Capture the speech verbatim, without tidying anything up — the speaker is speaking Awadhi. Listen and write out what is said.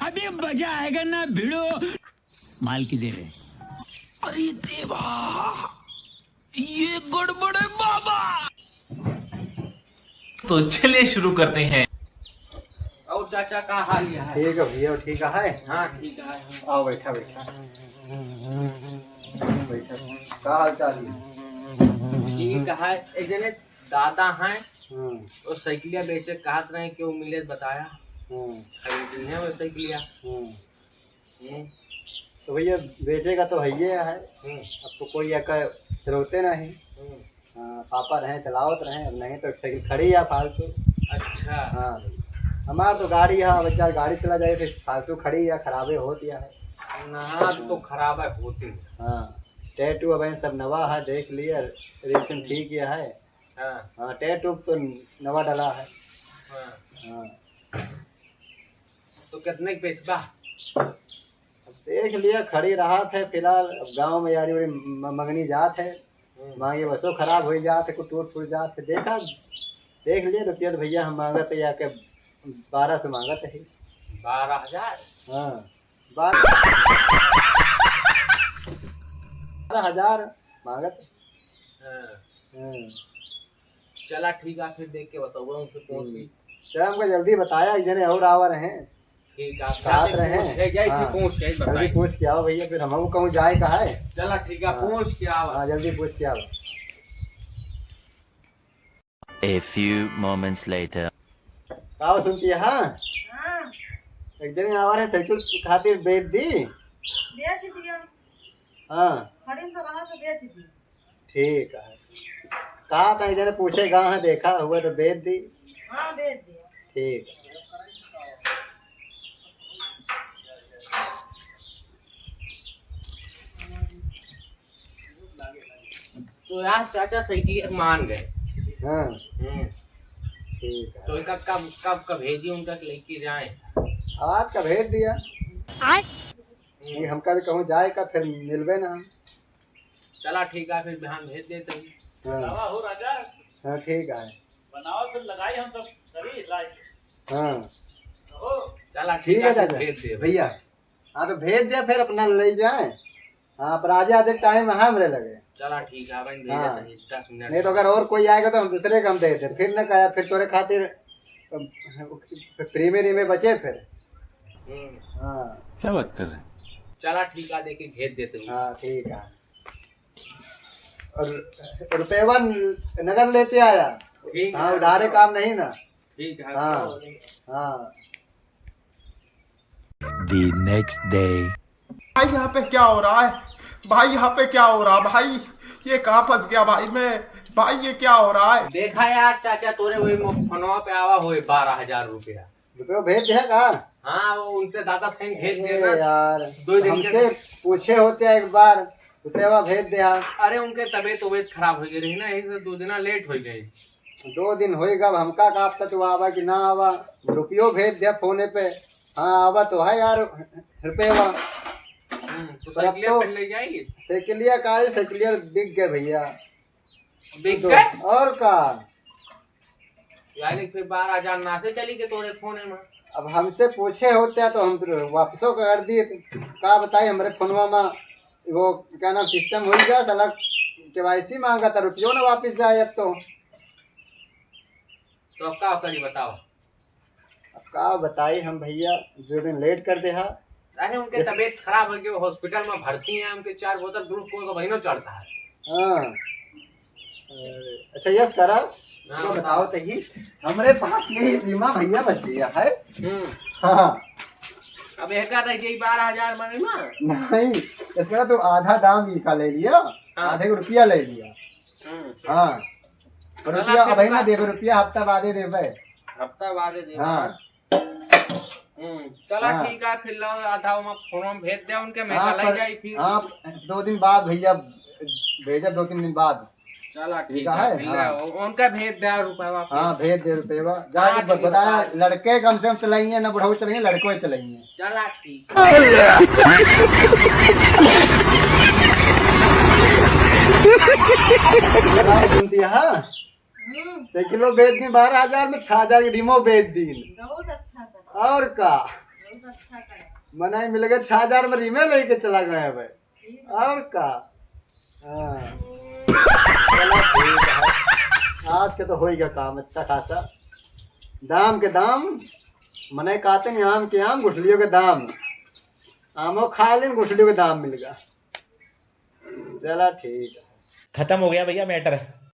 अभी मजा आएगा ना भिड़ो। माल की दे रहे। अरे देवा, ये गड़बड़ है बाबा। तो चलिए शुरू करते हैं। और चाचा का हाल है? ठीक है भैया, ठीक है। हाँ, ठीक है। आओ, बैठा, बैठा। बैठा। का हाल चाल है? ठीक है। एक जने दादा हैं, हम्म। वो साइकिलिया बेचे कहत रहे, केहू मिले बताया। हम्म। खरीदी है वो साइकिलिया। हम्म। हम्म। तो भैया, बेचेगा तो है ये है। हम्म। अब तो कोई एका चलौते नहीं। हम्म। हाँ, पापा रहे, चलावत रहे, अब नहीं तो साइकिल खड़ी है फालतू। अच्छा। हाँ, हमार तो गाड़ी है, अब चाहे गाड़ी चला जाए तो फालतू खड़ी है, खराबे होत है। ना, तो खराब है होती है। हाँ, टैटू अब सब नवा है, देख लिया, रिएक्शन ठीक है। हाँ। हाँ, टैटू तो नवा डला है। हाँ। हाँ। तो कितने के बेचबा? अब देख लिया, खड़ी रहत है फिलहाल। अब गाँव में यारी वारी म-, मंगनी जात है, हम्म। मांगे बसो खराब हो जात है, कुछ टूट फूट जात है। देखा, देख लिया, रुपया तो भैया हम मांगत है या के बारह सौ मांगत है। बारह हजार? हाँ, बारह, बारह हजार मांगत है। हाँ। हाँ। चला ठीक है, फिर देख के बताऊंगा उनसे पूछ के। हम्म। चला, हमको जल्दी बताया, एक जने और आवा रहे। ठीक है, साथ जाते रहे। पूछ, है, जाए हाँ। पूछ के जल्दी बताए। पूछ के आओ भैया, फिर हम कहूँ जाए का है। चला ठीक है, हाँ। पूछ के आवा। हाँ, जल्दी पूछ के आओ। A few moments later. का हो सुनती है? हाँ? हाँ। एक जने आवा रहे, साइकिल खातिर बेच दी? बेच दिया। हाँ। खड़ी तो रहा तो बेच दी। ठीक है। कहा था इधर पूछे गा है, देखा हुआ तो बेच दी। हाँ, बेच दिया। ठीक। तो यार चाचा साइकिल मान गए। हाँ। हम्म। ठीक है। तो इनका कब, कब का भेजी उनका कि लेके जाए? आज का भेज दिया। आए? हम्म। नहीं, हमका भी कहूँ जाए का, फिर मिलबे ना हम। चला ठीक है, फिर बिहान भेज देते हैं। हाँ। लावा हो राजा। हाँ, ठीक है। बनाओ फिर लगाई हम सब करी लाइट। हाँ। हो। चला ठीक ठीक है है, फिर चाचा। भेज दे। भैया, हाँ तो भेज दे, फिर अपना ले जाए। हाँ, पर आज, आज एक टाइम है हमरे लगे। चला ठीक है, भाई, भेज हाँ। दे, दस मिनट। नहीं तो अगर और कोई आएगा तो हम दूसरे का हम दे दे, फिर न कहा, फिर तोरे खातिर, अम, प्रीमे रीमे बचे फिर। हम्म। हाँ। क्या बात कर रहे हैं? चला ठीक है, लेके भेज देते हैं। हाँ, ठीक है। और रुपयवा नगद लेते आया। ठीक हाँ, है। उधारे काम नहीं ना। ठीक है। हाँ, हाँ। The next day. भाई, यहाँ पे क्या हो रहा है? भाई, यहाँ पे क्या हो रहा है भाई? ये कहाँ फंस गया भाई मैं? भाई, ये क्या हो रहा है? देखा यार चाचा, तोरे वही मो-, फोनवा पे आवा होए बारह हजार रुपया। रुपया भेज दिया का? हाँ, वो उनके दादा से भेज अरे देना। यार, दो दिन के हमसे पूछे होते एक बार, रुपया भेज दे। हाँ। अरे, उनके तबीयत, तबीयत खराब हो गई रही ना, यही से दो दिना लेट हो गई। दो दिन होई गब, हमका का पता तू आवा कि ना आवा, रुपयो भेज दे फोने पे। हाँ, आवा तो है यार, रुपया। हम्म, तो पर अब साइकिलिया तो फिर ले जाएगी? साइकिलिया का है, साइकिलिया बिक गए भैया। बिक तो गए? और का? यार, एक फिर बारह हजार ना से चली के तोरे फोने में। अब हमसे पूछे होते तो हम तो वापसो कर दिए। का बताई, हमरे फोनवा में वो क्या नाम सिस्टम हो गया, साला केवाईसी मांगा था, रुपयो ना वापस जाए अब तो। तो अब का करी बताओ? अब का बताई हम भैया, जो दिन लेट कर दे हा। अरे, उनके जैसे तबीयत खराब हो गई, हॉस्पिटल में भर्ती है, उनके चार बोतल ग्लूकोज का महीनों चढ़ता है। हाँ। अच्छा, यस करा। हाँ, तो बताओ। बताओ तो ही, हमरे पास यही बीमा भैया बची है। हम्म। हाँ। अब एक रह गई बारह हजार महीना। नहीं, इसका तो आधा दाम ही का ले लिया, हाँ। आधे को रुपया ले लिया। हम्म। हाँ। चला रुपया फिर अब है ना का- देबे, रुपया हफ्ता बादे देबे। हफ्ता बादे देबे। हाँ। हम्म, चला हाँ। ठीक है, फिर लो आधा हम फोन में भेज दे उनके, मैं हाँ, कल पर जाई फिर। हाँ, दो दिन बाद भैया, भेजब दो तीन दिन बाद। चला ठीक ठीक है, है, फिर हाँ। ले, उनका भेज दे रुपया वापस। हाँ, भेज दे रुपया। जा हाँ, के ठीक बता, है। लड़के कम से कम चलाइए ना, बुढ़ऊ चलाइए, लड़के चलाइए। चला ठीक। सुनती है, हाँ? हम्म। साइकिलो बेच दी बारह हजार में, छह हजार की रिमो बेच दी। बहुत अच्छा। और का? मनई मिल गए, छह हजार में रीमे लेके चला गए भाई। और का? हाँ। चला ठीक है। आज के तो होई गया काम अच्छा खासा। दाम के दाम, मनई कहते नहीं, आम के आम, गुठलियों के दाम। आमो खा लेन, गुठलियों के दाम मिल गया। चला ठीक है। खत्म हो गया भैया मैटर।